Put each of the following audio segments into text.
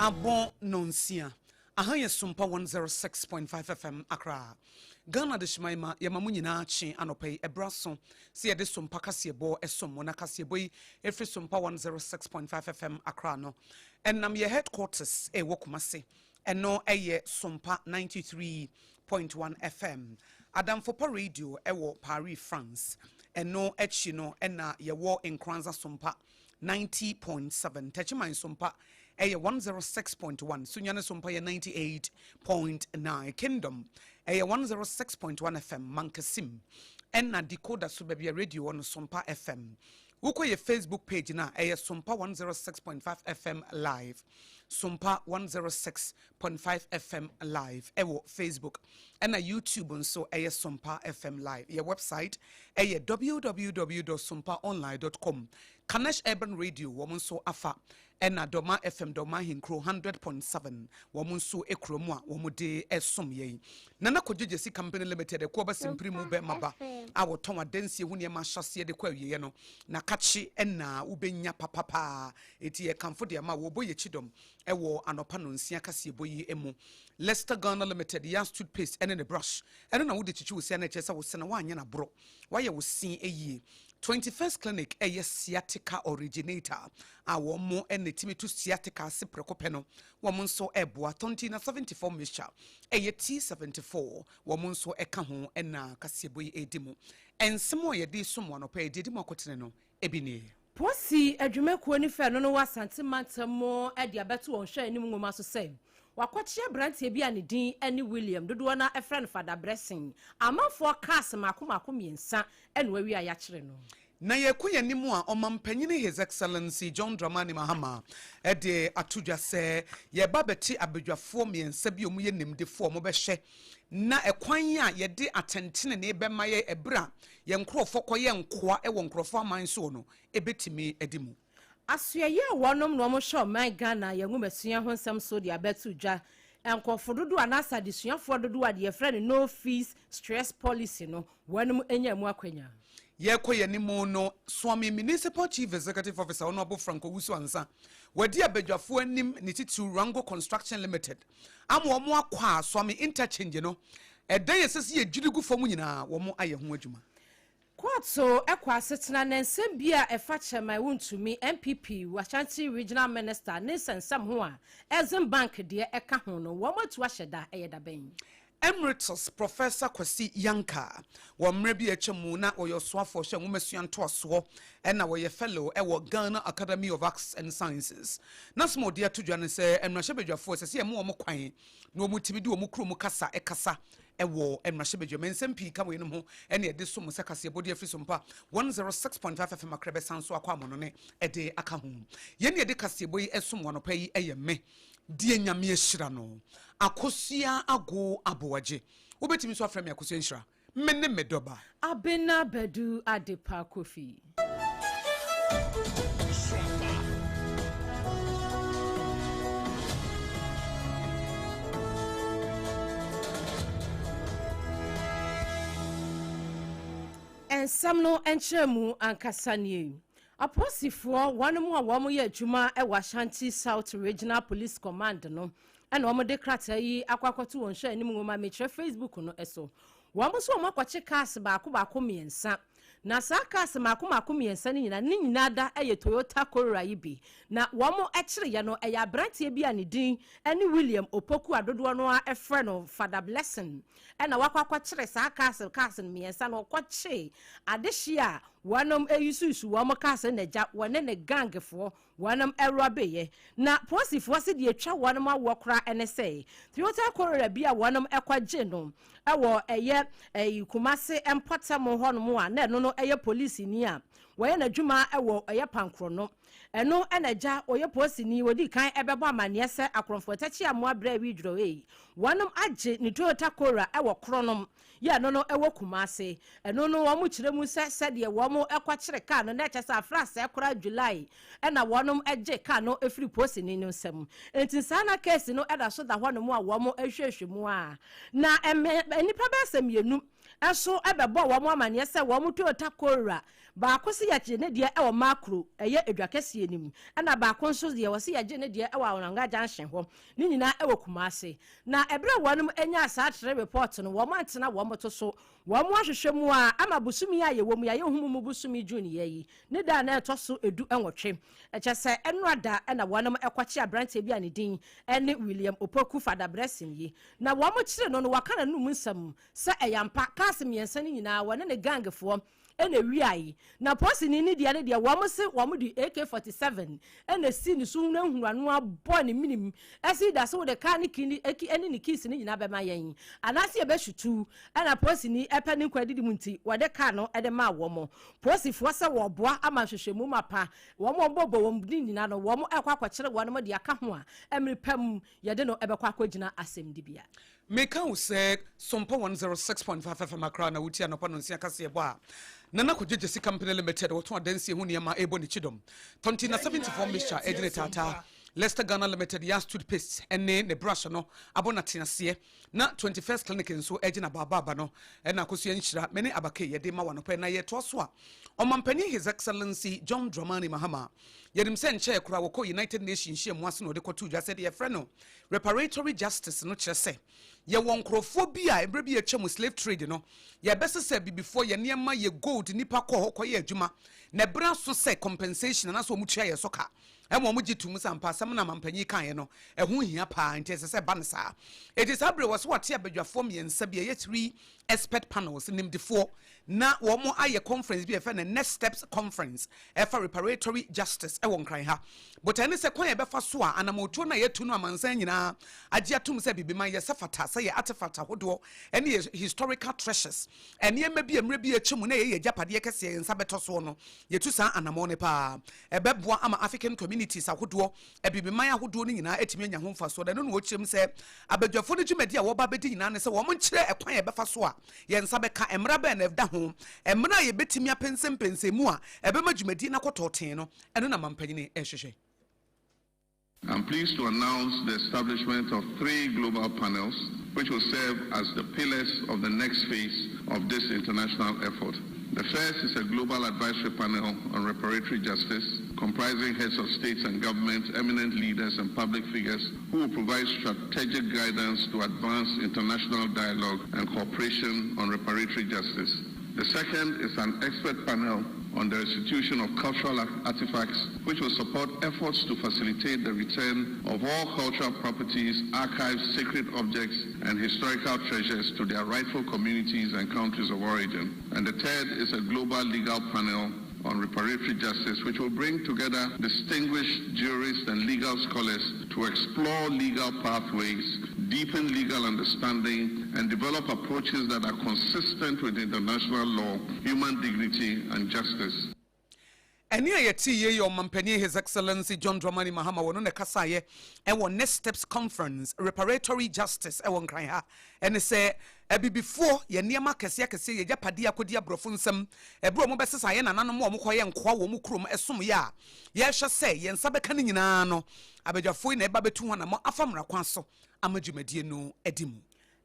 Abɔ nonsia. Aha yɛ Sompa 106.5 FM Accra. Ghana Adehyeman ma yɛma mo nyinaa kye anɔpa yi. Ɛberɛ aso sɛ yɛde Sompa kaseɛbɔ som mo. Na kaseɛbɔ yi ɛfiri Sompa 106.5 FM Accra no, ɛnam yɛ headquarters ɛwɔ Kumasi. Ɛno ɛyɛ Sompa 93.1 FM. Adamfopa Radio ɛwɔ Paris, France. Ɛno akyi no ɛna yɛwɔ Nkoranza Sompa 90.7, Techiman Sompa ɛyɛ 106.1, Sunyani Sompa yɛ 98.9, Kingdom ɛyɛ 106.1 FM, Mankasim ɛna decoder so baabi a radio wɔ no Sompa FM. Wokɔ yɛ Facebook page no a, ɛyɛ Sompa 106.5 FM Live, Sompa 106.5 FM Live ɛwɔ Facebook, ɛna YouTube nso ɛyɛ Sompa FM Live. Yɛ website ɛyɛ www.sompaonline.com. Kanesh Urban Radio wɔn nso afa, ɛna Dɔma FM, Dɔma Ahenkuro 100.7 wɔn nso ekuro mu a wɔn de ɛsom yɛn. Nana Kodwo Gyesi Company Limited, ɛkuo ba simpiri mu bɛ maba a wɔtɔn adansie ho nneɛma ahyɛseɛ de kɔ awieɛ no na kakye ɛna wobɛnya papapaa. Eti yɛ kamfo de ama wɔbɔ yɛ kyidɔm ɛwɔ anɔpa no nsia kaseɛbɔ yi mu. Leicester Ghana Limited, Yas toothpaste ɛne ne brush, ɛno na wode kyikyi wo se na ɛkyerɛ sɛ wo se na woanyɛ n'aborɔ, wayɛ wo se yie. 21st Clinic ɛyɛ sciatica originator a wɔn mo ɛna timi to sciatica ase prɛko pɛ no, wɔn nso ɛboa. Tontina 74 mixture ɛyɛ T74, wɔn nso ɛka ho ɛna kaseɛbɔ yi ɛdi mu. Nsɛm a yɛde som wɔn anɔpa yɛde di mu akɔtene no ebi nie. Posi adwumakuo ne fɛ no no wɔ Asante mantam mu de abɛto wɔn hwɛ anim nwoma so sɛ wakɔkye aberanteɛ bi a ne din ne William, dodoɔ no frɛ no Fada Blessing. Amanfoɔ cars mako mako mmiɛnsa ɛna wawie a yɛakyere no. Na yɛkɔ yɛn anim a, ɔmampanyini His Excellency John Dramani Mahama de ato dwa sɛ yɛba bɛte abadwafoɔ mmiɛnsa bi a wɔyɛ nimdefoɔ a wɔbɛhwɛ na ɛkwan a yɛde atɛntenenee bɛma yɛ ɛberɛ a yɛn nkurɔfoɔ kɔyɛ nkoa wɔ nkurɔfoɔ aman soɔ no ɛbɛtumi adi mu. Asoɛyɛ a wɔnom na wɔhwɛ ɔman Ghana yɛn nwomasua ho nsɛm so de abɛto dwa, nkurɔfo dodoɔ anaasɛ adesuafoɔ dodoɔ a deɛ yɛfrɛ no no fees stress policy no, wɔnom anya mu akwanya. Yɛkɔ yɛn anim no, Suame Municipal Chief Executive Officer Honourable Frank Owusu Ansa wadi abadwafoɔ anim, ne titiriw Rango Construction Limited, ama wɔn akɔ a Suame Interchange no ɛdan a ɛsɛ sɛ yɛdwiri gu fam nyinaa wɔn ayɛ ho adwuma. Kɔɔto ɛkɔ asetena na nsɛm bi a ɛfa Chairman Wontumi, NPP Ashanti Regional Minister, ne nsɛnsɛm ho a Exim Bank deɛ ɛka ho no, wɔn atu ahyɛ da ɛyɛ dabɛn? Emeritus Professor Kwasi Yanka, wɔ mmerɛ bi a atwa mu na wɔyɛ ɔsoafoɔ hwɛ nwomasua ntoasoɔ ɛna wɔyɛ fellow ɛwɔ Ghana Academy of Arts and Sciences, na sɛm a ɔde ato dwa no sɛ mmarahyɛbadwafoɔ ɛsɛ sɛ yɛma wɔn kwan na wɔn tumi de wɔn kurom kasa ɛkasa ɛwɔ mmarahyɛbadwam. Nsɛm pii ka weinom ho ɛne ɛde som sɛ kaseɛbɔ de afiri so mpa 106.5 FM Akrɛ bɛsan so akɔ amɔnone ɛde aka ho. Yɛn ne yɛde kaseɛbɔ yi ɛsom wɔn anɔpa yi ɛyɛ me deɛ Nyame ahyira no, Akosua Ago Aboagye. Wobɛtumi nso afrɛ me Akosua Nhyira. Me ne me dɔba Abena Badu Adepa Kofi. Nsɛm no nkyerɛ mu ankasa nie. Apolisifoɔ wɔn mu a wɔn yɛ adwuma wɔ Ashanti South Regional Police Command no ɛna wɔn de krataa yi akɔ akɔto wɔn hwɛ anim nwoma, mekyerɛ Facebook no so. Wɔn nso wɔn akɔkye cars baako baako mmiɛnsa, na saa cars mako mako mmiɛnsa no nyinaa ne nyinaa da yɛ Toyota Corolla yi bi. Na wɔn kyereyɛ no ɛyɛ aberanteɛ bi a ne din ne William Opoku a dodoɔ no ara frɛ no Fada Blessing, ɛna wakɔ akɔkyere saa cars no mmiɛnsa no. Ɔkɔkye adehye a wɔnom eyusuusu wɔn cars no n'agya wɔne ne gangfoɔ wɔnom ɛrɔbeyɛ. Na polisifoɔ se deɛ etwa wɔnom awoɔ koraa ɛne sɛ Toyota Corolla bi a wɔnom ɛkɔgye no ɛwɔ ɛyɛ ɛyi Kumase mpɔtam hɔnom a na ɛno no ɛyɛ polisini a wɔyɛ n'adwuma ɛwɔ ɛyɛ Pankorɔ no, ɛno ɛna agya ɔyɛ polisini wɔdi kan ɛbɛbɔ amanneɛ sɛ akorɔmfoɔ tɛkyi amoa brɛ wi dworɔ ei wɔnom agye ne Toyota Corolla ɛwɔ Kronom yɛ ɛno no ɛwɔ Kumase. Ɛno no wɔn kyerɛ mu sɛ sɛdeɛ wɔn ɛkɔkyere kaa no na ɛkyɛ sɛ afra sɛ koraa July ɛna wɔnom ɛgye kaa no efiri polisini no nsam. Nti saa na case no ɛda so da hɔnom a wɔn ɛhwehwɛ mu a na ɛmɛ nnipa bɛyɛ sɛ mmienu. Nso bɛbɔɔ wɔn amaneɛ sɛ wɔn Toyota Corolla baako se yɛgye ne deɛ wɔ Makro, ɛyɛ edwa kɛseɛ no mu, ɛna baako nso deɛ wɔse yɛgye ne deɛ wɔ Awonanga Junction hɔ, ne nyinaa wɔ Kumasi. Na ɛberɛ a wɔnom nyaa saa tre report no, wɔn antena wɔn to so. Wɔn ahwehwɛ mu ara ama bosome yi a yɛwɔ mu yi, ayɛ nhumu bosome June yɛ yi, ne da a na ɛtɔ so edu nwɔtwe. Kyerɛ sɛ ɛnora da na wɔnom kɔkye aberanteɛ bi a ne din ne William Opoku Fada Blessing yi. Na wɔn kyere no no, waka n'anum nsɛm sɛ ɛyɛ ampa, cars mmiɛnsa no nyinaa wɔne ne gang foɔ na ɛwiae. Na polisini no deɛ no deɛ wɔn se wɔn de AK 47 na ɛsii ne so hunahuna no abɔ ne menim ɛsi da sɛ wode car no ki ne ɛne ne keys no nyinaa bɛma yɛn anaasɛ yɛbɛhyetu. Ɛna polisini ɛpɛ ne nkwa adidi mu nti wɔde car no de maa wɔn. Polisifoɔ sɛ wɔboa ama nhwehwɛmu mapa wɔn a wɔbɔbɔ wɔn din nyinaa no wɔn ɛkɔ akɔkyere wɔn de aka ho a mmere pa mu yɛde no ɛbɛkɔ akɔgyina asɛmdibea. Meka wo sɛ Sompa 106.5 FM Accra na wotie anɔpa nonsia kaseɛbɔ a Nana Kwadwo Gyasi Company Limited wɔtɔn adansie ho nneɛma ɛrebɔ ne kyidɔm. Tɔnti na 74 mixture ɛgyina taataa. Leicester Ghana Limited Yas toothpaste ɛne ne brush no abɔ n'ateaseɛ na 21st Clinic nso ɛgyina baabaaba no ɛna Akosua Nhyira me ne Abake yɛde ma wo anɔpa yi na yɛtoa so a Ɔmanpanin His Excellency John Dramani Mahama yɛnim sɛ nkyɛɛ koraa wɔkɔɔ United Nations nhyiamu ase na ɔde kɔtoo dwa sɛ deɛ yɛfrɛ no Reparatory justice no kyerɛ sɛ yɛwɔ nkorɔfoɔ bi a mmerɛ bi a atwa mu slave trade no yɛbɛsesa abibifoɔ yɛn nneɛma yɛ gold nnipa kɔɔ hɔ kɔyɛ adwuma na ɛberɛ aso sɛ compensation anaasɛ wɔn tua yɛn so ka ɛma wɔn gye to mu sɛ ampa asɛm no a mampanyin kaeɛ no ɛho hia paa nti ɛsɛ sɛ ɛba no saa. Enti saa berɛ wɔ sɛ wɔate abadwafoɔ mmiɛnsa bi a ɛyɛ three expert panels nimdefoɔ na wɔn ayɛ conference bi a yɛfrɛ no Next Steps Conference ɛfa reparatory justice ɛwɔ Nkran ha. Botae ne sɛ kwan a yɛbɛfa so a anamɔtuo no a yɛatu no amansan nyinaa agye atom sɛ Abibiman yɛ sɛ fata sɛ yɛ artifact ahodoɔ ɛne yɛ historical treasures, nneɛma bi a mmerɛ bi a atwa mu na ɛyɛ yɛn agyapadeɛ kɛseɛ yɛn nsa bɛtɔ soɔ no, yɛtu saa anamɔn no paa. Ɛbɛboa ama African communities ahodoɔ, Abibiman ahodoɔ no nyinaa atumi anya ho mfasoɔ. Na ɛno na wɔkyerɛ mu sɛ abadwafoɔ no dwumadi a wɔreba abɛdi nyinaa ne sɛ wɔnkyerɛ ɛkwan a yɛbɛfa so a yɛn nsa bɛka, mmara bɛn na ɛda ho, mmara a yɛbɛtumi apɛnsɛmpɛnsɛn mu a ɛbɛma dwumadie no akɔ tɔɔtee no, ɛno na mampanyini rehwehwɛ. I'm pleased to announce the establishment of three global panels which will serve as the pillars of the next phase of this international effort. The first is a global advisory panel on reparatory justice, comprising heads of states and governments, eminent leaders and public figures who will provide strategic guidance to advance international dialogue and cooperation on reparatory justice. The second is an expert panel on the restitution of cultural artifacts, which will support efforts to facilitate the return of all cultural properties, archives, sacred objects, and historical treasures to their rightful communities and countries of origin. And the third is a global legal panel on reparatory justice, which will bring together distinguished jurists and legal scholars to explore legal pathways, deepen legal understanding, and develop approaches that are consistent with international law, human dignity, and justice. Ɛnne a yɛtee yei yɛ Ɔmanpanin His Excellency John Dramani Mahama, wɔno na ɛkasaeɛ ɛwɔ Next Steps Conference, Reparatory Justice ɛwɔ Nkran ha. Ɛne sɛ Abibifoɔ yɛ nneɛma akɛseɛ akɛseɛ, yɛ agyapadeɛ akɔdi aborɔfo nsam ɛberɛ a wɔbɛsesa yɛn nananom a wɔkɔyɛ nkoa wɔ wɔn kurom ɛsom yɛ a yɛrehwɛ sɛ yɛn nsa bɛka no nyinaa no, abadwafoɔ yi na ɛba bɛtu ho anammɔn afa mmara kwan so ama dwumadie no adi mu.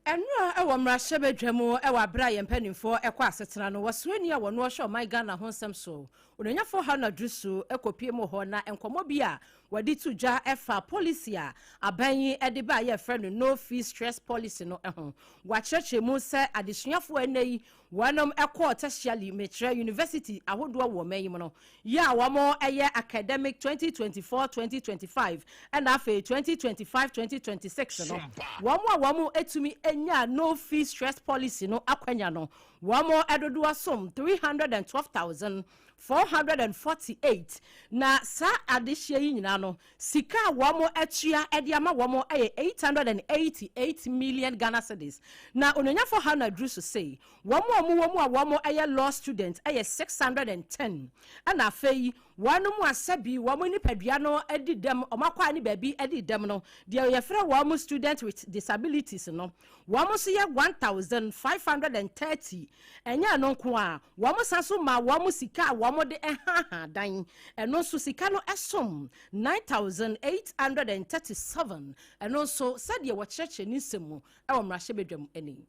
Ɛnora wɔ mmarahyɛbadwa mu wɔ aberɛ a yɛn mpanimfoɔ kɔ asetena no, wɔsoani a wɔno ɔhwɛ ɔman Ghana ho nsɛm so, Onuonyafoɔ Haruna Durusu kɔpue mu hɔ na nkɔmmɔ bi a wɔde to dwa fa policy a aban yi de baeɛ a yɛfrɛ no No Fee Stress Policy no ho. Wɔakyerɛkyerɛ mu sɛ adesuafoɔ a ɛnnɛ yi wɔnom kɔɔ tertiary, mekyerɛ university ahodoɔ wɔ ɔman yi mu no, yɛ a wɔyɛ academic 2024-2025 ɛna afei 2025-2026 no, wɔn a wɔtumi nyaa No Fee Stress Policy no akwanya no, wɔn dodoɔ som 312,448, na saa adehyeɛ yi nyinaa no, sika a wɔatua de ama wɔn yɛ 888 million Ghana cedis. Na Onuonyafo Haruna Iddrisu se, Wɔn a wɔwɔ mu a wɔyɛ law student yɛ 610, ɛna afei wɔn mu a sɛbi wɔn nipadua no adi dɛm, wɔn akwaa ne baabi adi dɛm no, deɛ yɛfrɛ wɔn student with disabilities no, wɔn nso yɛ 1,530. Ɛnyɛ ɛno nko ara, wɔn san so maa wɔn sika a wɔde haahaa dan, ɛno nso sika no som 9,837, ɛno nso sɛdeɛ wɔkyerɛkyerɛ ne nsɛm mu wɔ mmarahyɛbadwam ni.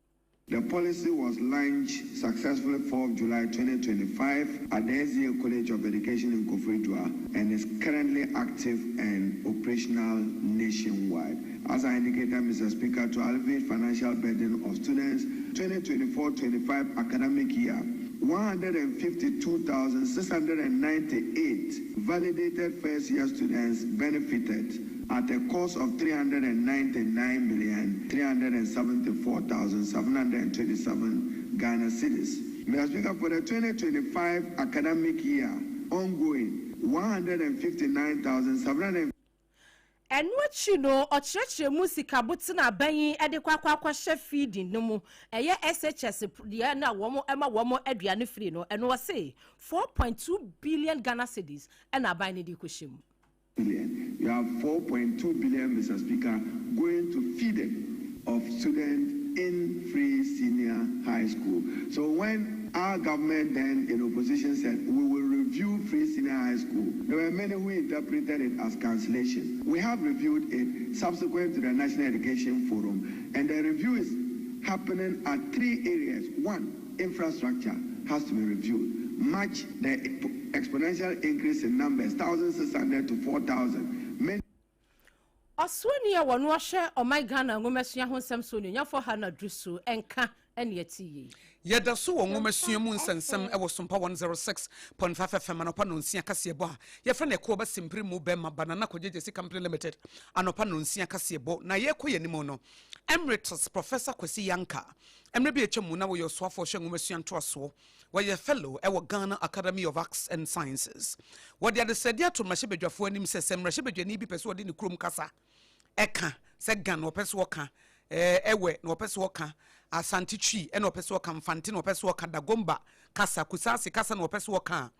The policy was launched successfully 4th July 2025 at the SDA College of Education in Koforidua and is currently active and operational nationwide. As I indicated, Mr. Speaker, to alleviate financial burden of students, 2024-25 academic year, 152,698 validated first-year students benefited at a cost of 399,374,727 Ghana cedis. Mr. Speaker, for the 2025 academic year ongoing, 159,700 Ɛno akyi no, ɔkyerɛkyerɛ mu sikabote na aban yi de kɔ akɔhyɛ feeding no mu, ɛyɛ SHS deɛ na wɔn ma wɔn aduane firi no. Ɛno ɔse 4.2 billion Ghana cedis ɛna aban no de kɔhyɛ mu. Billion. You have 4.2 billion, Mr. Speaker, going to feeding of students in free senior high school. So when our government then in opposition said we will review free senior high school, there were many who interpreted it as cancellation. We have reviewed it subsequent to the National Education Forum, and the review is happening at three areas. One, infrastructure has to be reviewed. Match the exponential increase in numbers, 1,600 to 4,000. Many Ɔsoani a wɔno ahwɛ ɔman Ghana nwomasua ho nsɛm so, onuonyamfoɔ Haruna Iddrisu nka ɛne ɛte yie. Yɛda so wɔ nwomasua mu nsɛnsɛm ɛwɔ Sompa 106.5 FM anɔpa 6 kaseɛbɔ a yɛfrɛ no Ɛkoɔ Bɛsempere mu bɛma Banana Kɔgyegye Company Limited anɔpa 6 kaseɛbɔ. Na yɛkɔ yɛn anim no, Emeritus Professor Kwesi Yankah, mmerɛ bi atwa mu na wɔyɛ ɔsoafoɔ hwɛ nwomasua ntoasoɔ, wɔyɛ fellow ɛwɔ Ghana Academy of Arts and Sciences, wɔde adesrɛdeɛ ato mmarahyɛbadwafoɔ anim sɛ mmarahyɛbadwani bi pɛ sɛ ɔde ne kurom kasa ɛka sɛ Ga na ɔpɛ sɛ ɔka, Ewe na ɔpɛ sɛ ɔka, Asante Twi ɛna ɔpɛ sɛ ɔka, Mfante na ɔpɛ sɛ ɔka, Dagomba kasa, Kusase kasa na ɔpɛ sɛ ɔka a,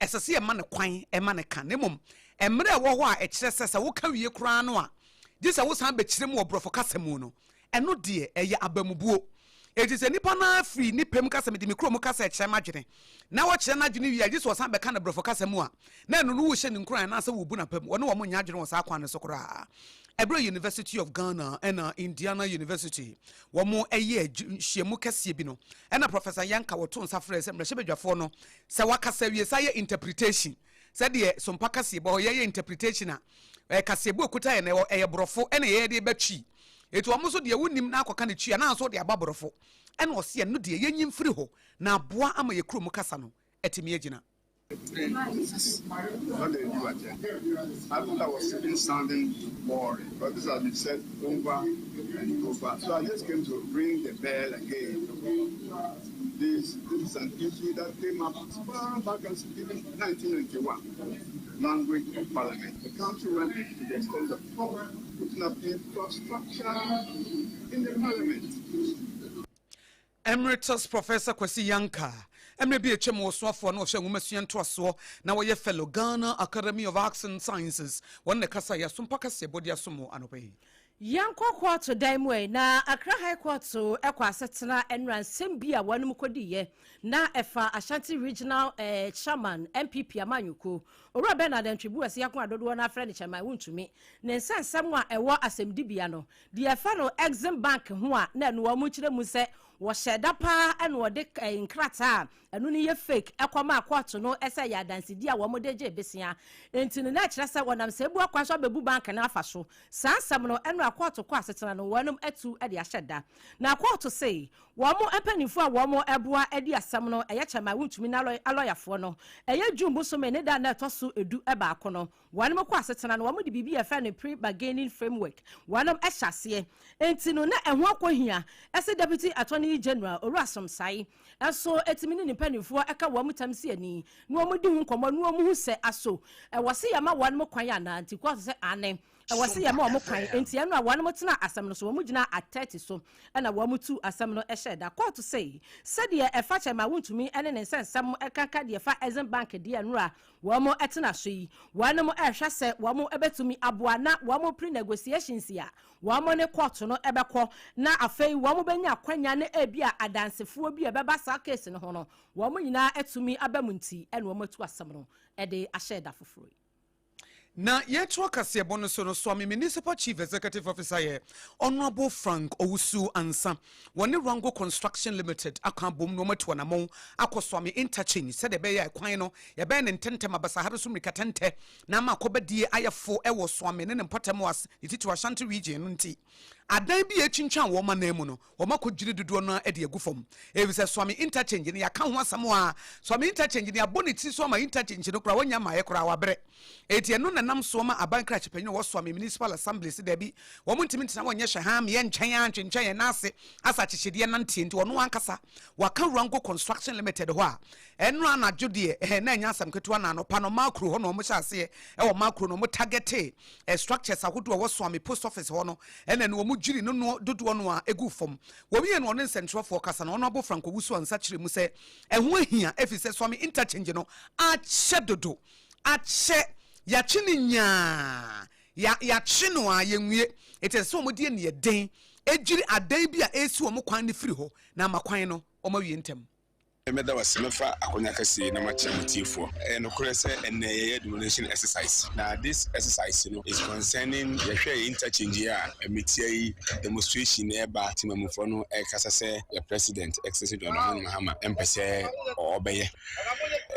ɛsɛ sɛ yɛma ne kwan ɛma ne ka. Na mmom mmerɛ ɛwɔ hɔ a ɛkyerɛ sɛ woka wie koraa no a, gye sɛ wosan bɛkyerɛ mu wɔ borɔfo kasa mu no, ɛno deɛ ɛyɛ abamubuo. Eti sɛ nipa naa firi nipa mu kasa mede me kurom kasa ɛkyerɛ m'adwene na wɔkyerɛ n'adwene wie a, gye sɛ ɔsan bɛka no borɔfo kasa mu a, na ɛno no wohyɛ ne nkuran anaasɛ wobu n'apam. Wɔne wɔn nyɛ adwene wɔ saa kwan no so koraa. Ɛberɛ University of Ghana ɛna Indiana University wɔn ɛyɛ nhyiamu kɛseɛ bi no, ɛna Professor Yankah wɔto nsa frɛ sɛ mmarahyɛbadwafoɔ no sɛ wakasa wie sa yɛ interpretation, sɛdeɛ Sompa kaseɛ bɔ hɔ yɛyɛ interpretation a, kaseɛbɔ okuta yɛ no ɛyɛ borɔfo ɛna yɛyɛ de bɛtwi. Eti wɔn nso deɛ wonim na akɔka ne twi anaa nso de aba borɔfo, ɛna ɔsi ɛno deɛ yɛnyi mfiri hɔ na aboa ama yɛ kurom kasa no ɛtumi agyina. This is not a new agenda. I thought I was even sounding boring, but this has been said over and over. So I just came to ring the bell again. This is an issue that came up as far back as even 1991. Language of parliament. The country went to the extent of putting up infrastructure in the parliament. Emeritus Professor Kwesi Yankah, mmerɛ bi atwam wɔ soafoɔ na ɔhyɛ nwomasua ntoasoɔ na wɔyɛ fellow Ghana Academy of Arts and Sciences, wɔn na kasa yɛ Asompa kaseɛ bɔde asom wɔ anɔpa yi. Yɛnkɔ kɔɔto dan mu ɛ. Na Accra High Court ɛkɔ asetena nnura nsɛm bi a wɔnom kɔdiiɛ na ɛfa Ashanti Regional Chairman, NPP amanyɔkuo, Owura Bernard Antwi Boasiako a dodoɔ no afrɛ no Chairman Wontumi, ne nsɛnsɛm a ɛwɔ asɛmdibea no deɛ ɛfa no Exim Bank ho a, na ɛno wɔn kyerɛ mu sɛ wɔhyɛ da paa ɛna wɔde nkrataa a ɛno no yɛ fake ɛkɔma kɔɔto no ɛsɛ yɛ adansedi a wɔn de gye besia. Nti no na kyerɛ sɛ wɔnam sɛ ebu akwan so abɛbu bank no afa so. Saa nsɛm no ɛno a kɔɔto kɔ asetena no wɔn atu de ahyɛ da. Na kɔɔto se wɔn mpanimfoɔ a wɔn ɛboa adi asɛm no, ɛyɛ Chairman Wontumi na alɔyafoɔ no, ɛyɛ June bosome ne da na ɛtɔ so 11 no, wɔn kɔ asetena no wɔn de biribi a yɛfrɛ no pre bargaining framework wɔn hyɛ aseɛ. Nti no na ɛho akɔhia ɛsɛ Deputy Attorney General Owura Somsai ɛnso etimi ne ne mpanimfoɔ ɛka wɔn tam si ani na wɔn di ho nkɔmɔ na wɔn ho sɛ aso ɛwɔ se yɛma wɔn kwan anaa. Nti kɔɔto sɛ ane, ɛwɔ se yɛma wɔn kwan. Nti ɛno a wɔn tena asɛm no so, wɔn gyina atɛti so ɛna wɔn tu asɛm no ɛhyɛ da. Kɔɔto sɛ sɛdeɛ ɛfa Chairman Wontumi ɛne ne nsɛnsɛm ɛkanka deɛ ɛfa Exim Bank deɛ no a wɔn ɛtena so yi, wɔn ɛrehwɛ sɛ wɔn ɛbɛtumi aboa na wɔn pre negotiations a wɔn ne kɔɔto no ɛbɛkɔ, na afei wɔn bɛnya akwanya ne ebi a adansefoɔ bi a ɛbɛba saa case no ho no, wɔn nyinaa ɛtumi aba mu. Nti ɛna wɔn atu asɛm no ɛde ahyɛ da foforɔ yi. Na yɛtoa kaseɛbɔ no so no, Suame Municipal Chief Executive Officer yɛ Honourable Frank Owusu Ansah. Wɔne Rango Construction Limited aka abom na wɔatu anamɔn akɔ Suame Interchange sɛdeɛ ɛbɛyɛ a ɛkwan no yɛbɛyɛ no ntɛntɛm abasahare so mmirikatɛntɛ na ama akɔbadie ayɛ fo wɔ Suame ne ne mpɔtam wɔ ne titiriw Ashanti Region no nti. Adan bi a ɛretwintwan wɔn anan mu no, wɔakɔdwiri dodoɔ no ara de agu fam. Efisɛ Suame Interchange no, yɛaka ho asɛm ara. Suame Interchange no, yɛabɔ ne tiri so ama interchange no koraa, wɔnnya mmaeɛ koraa, wɔabrɛ. Enti ɛno na ɛnam soɔ ma aban krakye panyin a ɔwɔ Suame Municipal Assembly se daabi, wɔn ntumi ntena hɔ nyɛ hwɛ haa meɛ ntwɛn ara ntwentwɛn yɛn nan ase asa akyekyedeɛ nanteɛ nti ɔno ankasa waka Ruango Construction Limited hɔ a ɛno anadwo deɛ ɛhɛ na ɛnyɛ asɛm ketewa na anɔpa no Makuro hɔ na wɔn hyɛ aseɛ ɛwɔ Makuro na wɔn targetee structures ahodoɔ a ɛwɔ Suame Post Office hɔ no ɛna no wɔn dwiri no no dodoɔ no a egu fam. Wɔn yɛ no ɔne nsɛntwerɛfoɔ kasa no Honourable Frank Owusu Ansah kyerɛ mu sɛ ɛho ahia ɛfiri sɛ Suame Interchange no akyɛ dodo akyɛ yɛakye no nyaa ya yɛakye no a yɛnwie enti ɛsɛ sɛ wɔde aniɛden dwiri adan bi a ɛresi wɔn kwan no firi hɔ na ama kwan no wɔn awie ntɛm. Mɛda wo ase. Mɛfa akwanya kɛseɛ yi na makyerɛ mo tiefoɔ. Ɛyɛ nokorɛ sɛ ɛnnɛ yɛyɛ demolition exercise. Na this exercise no is concerning yɛhwɛ yɛ interchange yi a metia yi demonstration ɛreba temamufoɔ no ɛrekasa sɛ yɛ president Excellency John Dramani Mahama mpɛ sɛ ɔbɛyɛ.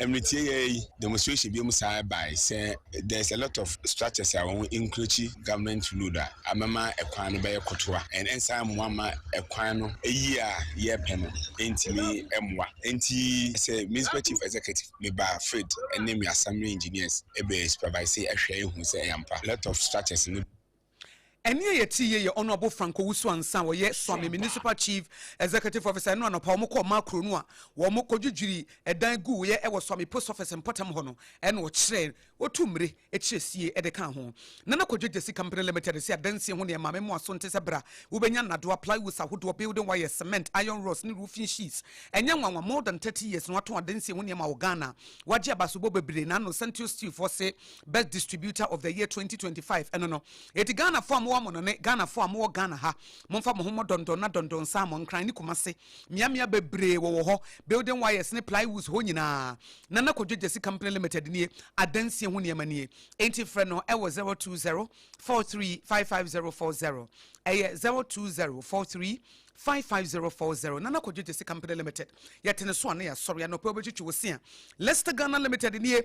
Mmeretie yɛ yi demonstration biom saa bae sɛ there's a lot of structures a wɔn encroachi government road a amɛma ɛkwan no bɛyɛ kotoa and ɛnsan mmoa ma ɛkwan no yie a yɛpɛ no ɛntumi mmoa. Nti sɛ municipal chief executive me ba Fred ɛne me assembly engineers ɛbɛ supervise ɛhwɛ ehu sɛ ɛyɛ ampa lot of structures no. Ɛnne a yɛte yie yɛ Honourable Frank Owusu Ansah a ɔyɛ Suame Municipal Chief Executive Officer. Ɛno anɔpa wɔkɔɔ Makro no a wɔkɔdwidwirii ɛdan guiɛ wɔ Suame Post Office mpɔtam hɔ no ɛna ɔkyerɛɛ ɔtuu mmire kyerɛ sie de kaa ho. Nana Kwadwo Gyasi Company Limited si adansie ho nneɛma memo aso nte sɛ bra wobɛnya nnadoa, plywoods ahodoɔ, building wires, cement, iron rods ne roofing sheets. Ɛnyɛ nwanwa, more than 30 years na watɔn adansie ho nneɛma wɔ Ghana. Wagye abasobɔ bebree na ano Santio Steel foɔ se Best Distributor of the Year 2025 ɛno no. Eti Ghana foɔ a mowɔ amonone, Ghana foɔ a mowɔ Ghana ha, momfa mo ho mmɔ dɔndɔn na dɔndɔn nsa mo Nkran ne Kumase, mmeammea bebree wɔwɔ hɔ, building wires ne plywoods hɔ nyinaa. Nana Kwadwo Gyasi Company Limited nie, adansie ho nneɛma nie. Enti frɛ no ɛwɔ 020 43 55040. Ɛyɛ 020 43 55040. Nana Kwadwo Gyasi Company Limited. Yɛte ne so a na yɛasɔre anɔpa wobɛtwitwi wo se a. Lester Ghana Limited nie.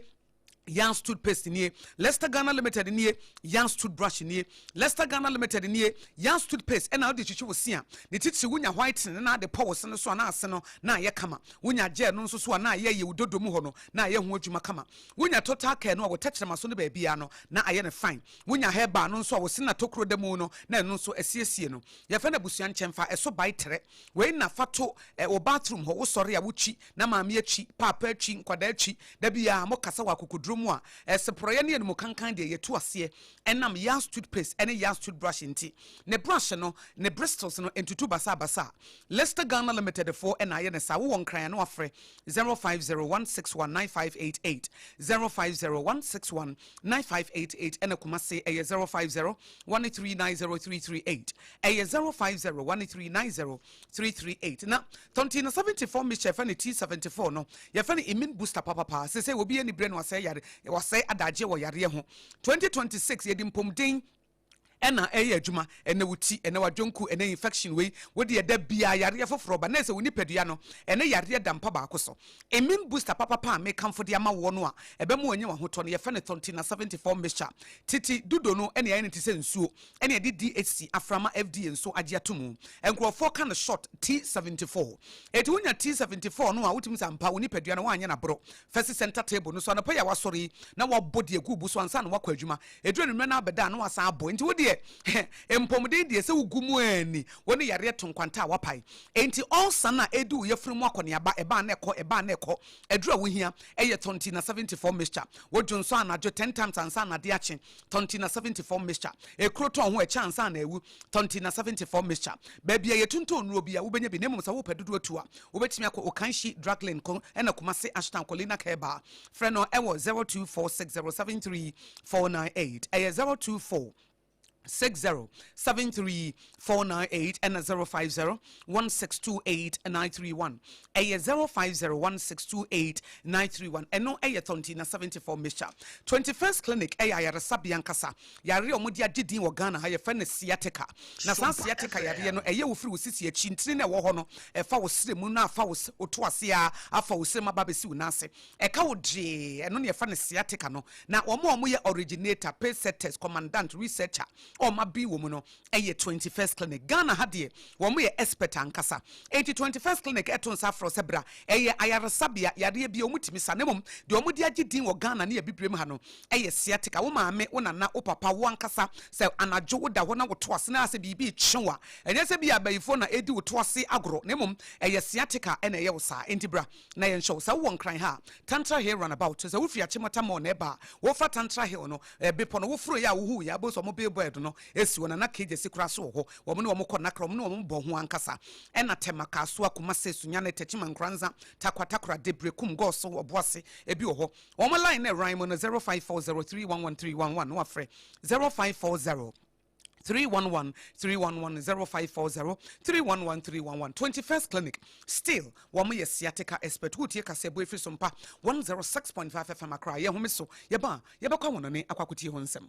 Yans toothpaste nie, Lester Ghana Limited nie, Yans toothbrush nie, Lester Ghana Limited nie, Yans toothpaste ɛna wode twitwi wo se a, ne titiri wonya whitening na ade pɔ wo se no so a na ase no na ayɛ kama, wonya gel no nso so a na ayɛ yɛ wo dodo mu hɔ no na ayɛ ho adwuma kama, wonya total care no a wo tɛkyerɛma so no baabiara no na ayɛ no fine, wonya herbal no nso a wo se na tokuro da mu no na ɛno nso asiesie no. Yɛfrɛ no abusua nkyɛnfa, ɛso bae trɛ. Wei na fa to wo bathroom hɔ, wosɔre a wotwi na maame akyi, paapa akyi, nkwadaa akyi, da biara mokasa wɔ akokoduro mu a, ɛseporɔeɛ ne animukankan deɛ yɛtu aseɛ ɛnam Yas toothpaste ne Yas toothbrush nti. Ne brush no, ne bristles no ntutu basabasa. Lester Ghana Limited foɔ na ayɛ no saa. Wowɔ Nkran a na wafrɛ 0501619588, 0501619588 ɛna Kumasi ɛyɛ 0501390338, ɛyɛ 0501390338. 338 na tɔnti no 74 mixture yɛfrɛ no T74 no yɛfrɛ no immune booster papapa sesei obi ani brɛ no wasɛe yare wasɛe adagyeɛ wɔ yareɛ ho 2026 yɛde mpomden ɛna ɛyɛ adwuma ɛnɛ wo ti ɛnɛ wadwonku ɛnɛ infection wei wode ɛda biaa yareɛ foforɔ ba na ɛsɛ wo nipadua no ɛne yareɛ da mpa baako so immune booster papapa a mekamfo de ama woɔ no a ɛbɛma wanya wahotɔ no yɛfrɛ no tɔnti na 74 mixture titi dudo no ɛne ayɛ no te sɛ nsuo ɛne ɛde DHC aframa FDA nso agye ato mu. Nkurɔfoɔ ka no short T74. Enti wonya T74 no a wotumi sɛ ampa wo nipadua no woanyɛ no aboro. Fa si center table no so anɔpa yi a woasɔre yi na woabɔ deɛ ɛgu wo bo so ansa na woakɔ adwuma. Ɛduru anwummerɛ na abɛda a na woasan abɔ. Enti wo deɛ mpɔmuden deɛ sɛ wogu mu anni wo ne yareɛ to nkwanta a woapae. Enti ulcer no a ɛredi wo yafunu mu akɔneaba, ɛba a na ɛkɔ, ɛba a na ɛkɔ, aduru a wohia yɛ Tontina 74 mixture. Wodwonsɔ anadwo 10 times ansa na adeɛ akye. Tɔnti na 74 mixture. Ekuro tɔn ho ɛkyɛ ansa na awu. Tɔnti na 74 mixture. Baabi a yɛtontɔn nnuro biara wobɛnya bi na mmom sɛ wopɛ dodoɔ atu a, wobɛtumi akɔ Okanshi Drug Lane ko ɛna Kumasi Ashtown Colina Herbal. Frɛ no ɛwɔ 0246073498. Ɛyɛ 024. 60 73 498 ɛna 050 1628 931. Ɛyɛ 050 1628 931. Ɛno ɛyɛ Tɔntina 74 mixture. 21st Clinic ɛyɛ ayaresabea nkasa yareɛ a wɔde agye din wɔ Ghana ha, yɛfrɛ no sciatica. Na saa sciatica yareɛ no, ɛyɛ wo firi wo sisi akyi ntini na ɛwɔ hɔ no, ɛfa wo serɛ mu na afa wo to ase a afa wo serɛ mu aba abɛsi wo nan ase, ɛka wo gyee. Ɛno ne yɛfrɛ no sciatica no. Na wɔn a wɔyɛ originator, pace setters, commandant, researcher a wɔn abin wɔ mu no ɛyɛ 21st Clinic. Ghana ha deɛ, wɔn yɛ expert ankasa. Enti 21st Clinic ɛto nsa afrɛ sɛ bra. Ɛyɛ ayaresabea, yareɛ bi a wɔn tumi sa, ne mmom deɛ wɔn de agye din wɔ Ghana ne Abibirem ha no ɛyɛ sciatica. Wo maame, wo nana, wo papa, wo ankasa, sɛ anadwo woda hɔ na woto ase na asɛ biribi kye wo a, ɛnyɛ sɛ bi abayifoɔ na ɛdi wo to ase agorɔ, na mmom ɛyɛ sciatica ɛna ɛyɛ wo saa. Enti bra na yɛnhyɛ wo. Sɛ wowɔ Nkran ha a, Tantra Hill Runabout. Sɛ wofiri Achimota Mall na ɛba a, wofa Tantra Hill no, bepɔ no, woforo yɛ a wohuu yɛ abɔ sɛ ɔmo billboard no esi hɔ. Nana Kegye si koraa so wɔ hɔ. Wɔn ne wɔn kɔ Nakra, wɔn ne wɔn bɔ ho ankasa. Ɛna Tema, Kasoa, Kumase, Sunyani, Techiman, Nkoranza, Tarkwa, Takoradi, Berekum, Goaso, Obuasi, ebi wɔ hɔ. Wɔn line na ɛran mu no 0540311311 na wafrɛ 0540 311 311, 0540 311 311. 21st Clinic still, wɔn yɛ sciatica expert. Wotie kaseɛbɔ efiri so mpa 106.5 FM Accra. Yɛn home so yɛba a, yɛbɛkɔ awɔnɔne akɔ akɔtie ho nsɛm.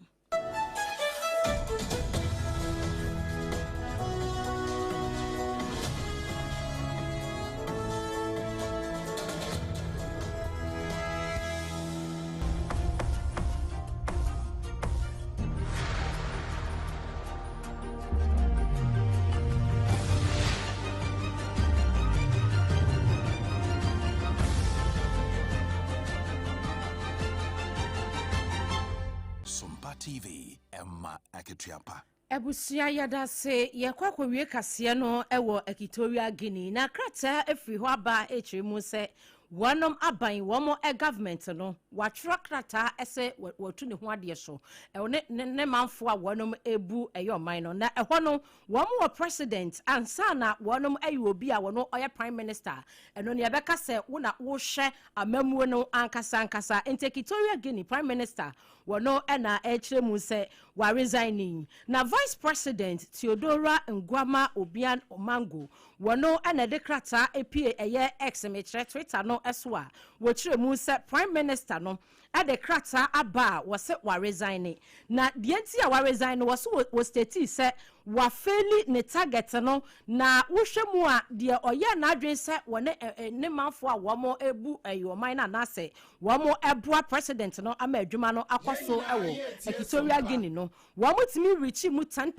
Sompa TV, ɛma akatua pa. Abusua, yɛda se yɛkɔ akɔwie kaseɛ no wɔ Equatorial Guinea. Na krataa afiri hɔ aba ɛkyerɛ mu sɛ wɔnom aban, wɔn government no, watwerɛ krataa sɛ wɔatu ne ho adeɛ so, ɛwɔ ne manfoɔ a wɔnom ebu ɛyɛ ɔman no. Na ɛhɔ no wɔn wɔ president ansa na wɔnom ɛyɛ obi a wɔn ɔyɛ prime minister. Ɛno ne yɛbɛka sɛ wo na wohyɛ amamuo no ankasa ankasa. Nti Equatorial Guinea prime minister wɔno ɛna ɛkyerɛ mu sɛ waresign ni. Na Vice President Teodora Nguema Obiang Omango, wɔno ɛna ɛde krataa epie ɛyɛ X, mekyerɛ Twitter no ɛso, a wɔkyerɛ mu sɛ prime minister no ɛde krataa aba a wɔsɛ waresign ni. Na deɛ nti a waresign no, wɔso wɔ state sɛ wafail ne target no. Na wohwɛ mu a, deɛ ɔyɛ n'adwene sɛ wɔne ne manfoɔ a wɔn ebu ɛyɛ ɔman no anaasɛ wɔn ɛboa president no ama adwuma no akɔ so ɛwɔ Equatorial Guinea no, wɔn tumi reach mu 10%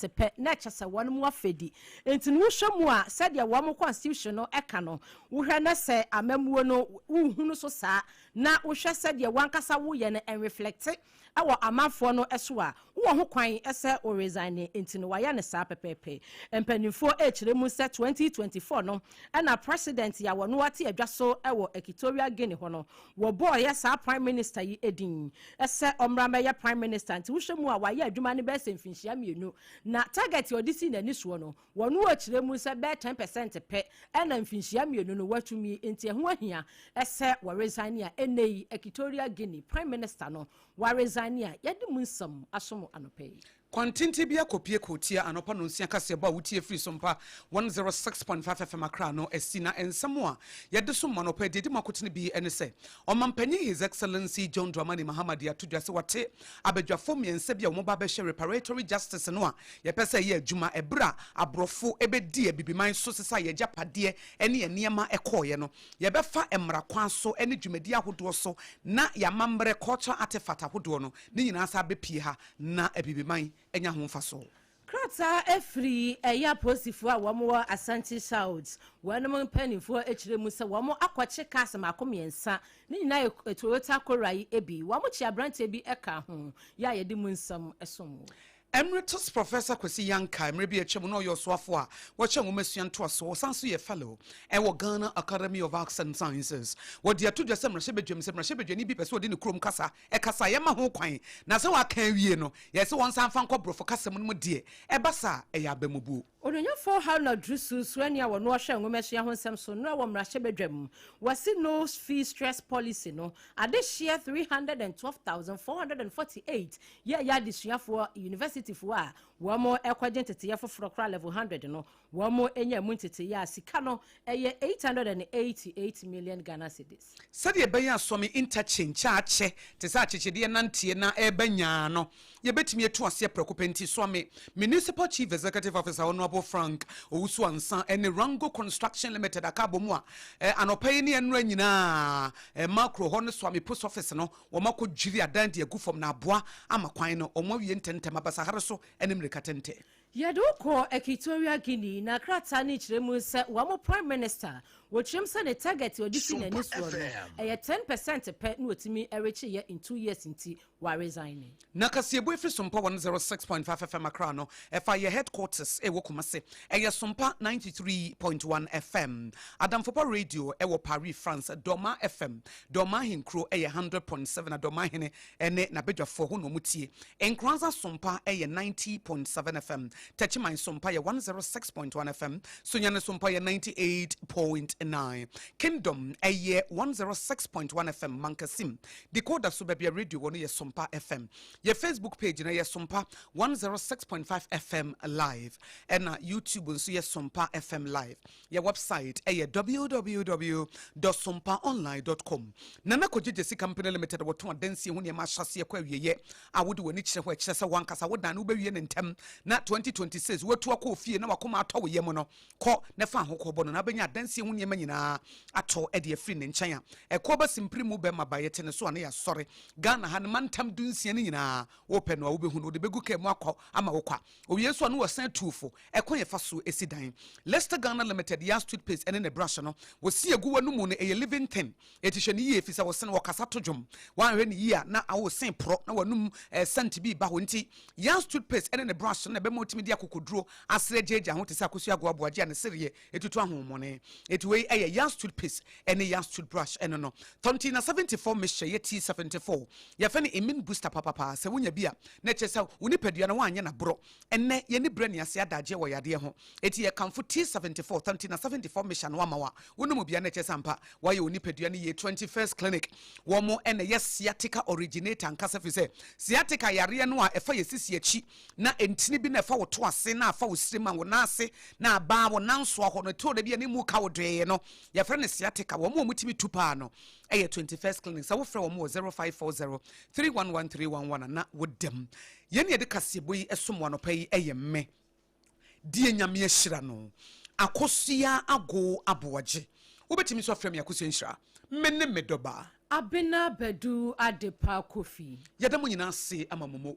pɛ, na ɛkyɛ sɛ wɔn mu afɛdi. Nti no wohwɛ mu a, sɛdeɛ wɔn constitution no ɛka no, wohwɛ na sɛ amamuo no wohunu so saa, na wohwɛ sɛdeɛ wankasa woyɛ no ɛnreflect ɛwɔ amanfoɔ no so a, wowɔ ho kwan sɛ wo resign. Nti no wayɛ ne saa pɛpɛɛpɛ. Mpanimfoɔ ɛkyerɛ mu sɛ 2024 no ɛna president yɛ a wɔno ate adwa so ɛwɔ Equatorial Guinea hɔ no, wɔbɔɔ yɛ saa prime minister yi edin ɛsɛ ɔmmra mɛyɛ prime minister. Nti wohwɛ mu a, wayɛ adwuma no bɛyɛ sɛ mfinhyia 2, na target a ɔde si n'ani soɔ no, wɔn wɔ kyerɛ mu sɛ bɛyɛ 10% pɛ ɛna mfinhyia 2 no watumi. Nti ɛho ahia ɛsɛ wɔresign a ɛnɛ yi Equatorial Guinea prime minister no waresign a yɛde mu nsɛm asom anɔpɛ yi. Kwantenten bi akɔpie kɔtia anɔpa no nsia kaseɛbɔ a wotie firi so mpa 106.5 FM Accra no asi. Na nsɛm a yɛde so ma nɔpa deɛ di mu akotene bi ne sɛ ɔmampanyin His Excellency John Dramani Mahama de ato dwa sɛ wate abadwafo mmiɛnsa bi a wɔn ba bɛhyɛ reparatory justice no a yɛpɛ sɛ ɛyɛ adwuma ɛberɛ a aborɔfo ɛbɛdi abibiman so sesa yɛgyapadeɛ ne nneɛma ɛkɔɔeɛ no. Yɛbɛfa mmara kwan so ne dwumadi ahodoɔ so na yɛamammerɛ cultural artifact ahodoɔ no ne nyinaa sa bɛpie ha na abibiman anya ho mfaso. Krataa efiri ɛyɛ apolisifoɔ a wɔn wɔ Asante South, wɔn mpanimfoɔ akyerɛ mu sɛ wɔn akɔkye cars mako mmiɛnsa ne nyinaa yɛ Toyota Corolla yi ebi. Wɔn kye aberanteɛ bi ka ho yɛ a yɛde mu nsɛm som wɔ. Emeritus Professor Kwesi Yankah, mmerɛ bi atwa mu na ɔyɛ ɔsoafo a wɔkyɛ nwoma sua ntoasoɔ, ɔsan so yɛ fellow ɛwɔ Ghana Academy of Arts and Sciences. Wɔde ato dwa sɛ mmarahyɛbadwam, sɛ mmarahyɛbadwani bi pɛ sɛ ɔde ne kurom kasa ɛkasa, yɛma ho kwan, na sɛ waka awie no, yɛ sɛ wɔn nsa mfa nkɔ borɔfo kasa mu no mu deɛ, ɛba saa ɛyɛ abamubuo. Onuonyamfoɔ Haruna Iddrisu, suani a wɔno ɔhwɛ nwomasua ho nsɛm so nnora wɔ mmarahyɛbadwam, wɔse no fee stress policy no adehyeɛ 312,448 yɛ ɛyɛ adesuafoɔ universityfoɔ a wɔn ɛkɔgye nteteyɛ foforɔ koraa level 100 no, wɔn anya mu nteteyɛ a sika no ɛyɛ 888 million Ghana cedis. Sɛdeɛ ɛbɛyɛ a Suame interchange a akyɛ te sɛ akyekyedeɛ nanteɛ na ɛreba nyaa no, yɛbɛtumi atu aseɛ prɛko pɛ nti, Suame Municipal Chief Executive Officer Honourable Frank Owusu Ansah ne Rango Construction Limited aka abɔ mu a anɔpa yi ne ɛnnora nyinaa Makro hɔ ne Suame Post Office no wɔakɔdwiri adan de agu fam na aboa ama kwan no wɔawie ntɛmntɛm abasahare so ne mmirika tente. Yɛde wo kɔ Equatorial Guinea na krataa no kyerɛ mu sɛ wɔn Prime Minister wɔkyerɛm sɛ ne target a ɔde si n'ani soɔ no ɛyɛ 10% pɛ na ɔtumi ɛrekyeyɛ in 2 years, nti waresign. Na kaseɛbɔ ɛfiri Sompa 106.5 FM Accra no ɛfa yɛ headquarters ɛwɔ Kumase, ɛyɛ Sompa 93.1 FM, Adamfopa Radio ɛwɔ Paris, France, Dɔma FM, Dɔma Ahenkuro ɛyɛ 100.7 na Dɔma Ahene ɛne n'abadwafoɔ hɔ na ɔmo tie. Nkranza Sompa ɛyɛ 90.7 FM, Tɛkyiman Sompa yɛ 106.1 FM, Sunyani Sompa yɛ 98.9, Kingdom ɛyɛ 106.1 FM, Mankasim decoder so baabi a radio wɔ no yɛ Sompa FM. Yɛ Facebook page no yɛ Sompa 106.5 FM Live, ɛna YouTube nso yɛ Sompa FM Live. Yɛ website ɛyɛ www.sompaonline.com. Nana Kɔgye Gyesi Company Limited, wɔtɔn adansie ho nneɛma ahyɛseɛ kɔ awieyɛ a wode w'ani kyerɛ hɔ, ɛkyerɛ sɛ wankasa wodan no wobɛwie ne ntɛm na 2026 woatu akɔ fie na wakoma atɔ wo yam no, kɔ na fa ahokɔbɔ no na wobɛnya adansie ho nneɛma nyinaa atɔ de afiri ne nkyɛn a ɛkɔ ba simpiri mu bɛma ba yɛte ne so a ne yɛasɔre Ghana ha no mantam 16 no nyinaa. Wopɛ no a wobɛhu no, wode bɛgu kaa mu akɔ ama wo kwa. Owie nso a ne wɔsan tuufo ɛkwan yɛfa so esi dan. Leicester Ghana Limited, Yas toothpaste ɛne ne brush no wɔsi egu w'anum no, ɛyɛ living thing, eti hwɛ ne yie fi sɛ wɔsen wɔkasa to dwom. Wɔanhwɛ ne yie a na awo sen porɔ na w'anum scent bi ba hɔ. Nti Yas toothpaste ɛne ne brush no na ɛbɛma otumi de akokoduro asere gyegya ho te sɛ akosua agoaboagye a ne sereɛ etutu ahommɔne. Eti wei ɛyɛ Yas toothpaste ɛne Yas toothbrush. Ɛno no Tɔnti na 74 mixture yɛ T74, yɛfɛ no immune booster papapa. Sɛ wonya bi a na kyerɛ sɛ wo nipadua no woanyɛ naborɔ. Ɛnɛ yɛni berɛ ne ase adagyeɛ wɔ yadeɛ ho, eti yɛkamfo T74 Tɔnti na 74 mixture no ama wa wonom bia na kyerɛ sɛ ampa wayɛ wo nipadua no yie. 21st Clinic, wɔn mo ɛna yɛ sciatica originator nkasa, fi sɛ sciatica yareɛ no a ɛfa yɛ sisi akyi na ntini bi na ɛfa wo to ase na afa wo sirim a wo nan ase na abaa wo nan so ahɔ no to da bi a ne mu ka wo doee no, yɛfrɛ no sciatica. Wɔn a wɔtumi tu paa no ɛyɛ 21st Clinic. Sɛ wofrɛ wɔn wɔ 0540 311311 na wodam. Yɛn yɛde kaseɛbɔ yi ɛsom wɔ anɔpa yi ɛyɛ mme die Nyame ahyira no, Akosua Ago Aboagye. Wobɛtumi nso afrɛ me Akosua Nhyira. Me ne me dɔba Abena Badu Adepa Kofi. Yɛda mo nyinaa ase ama mo mo.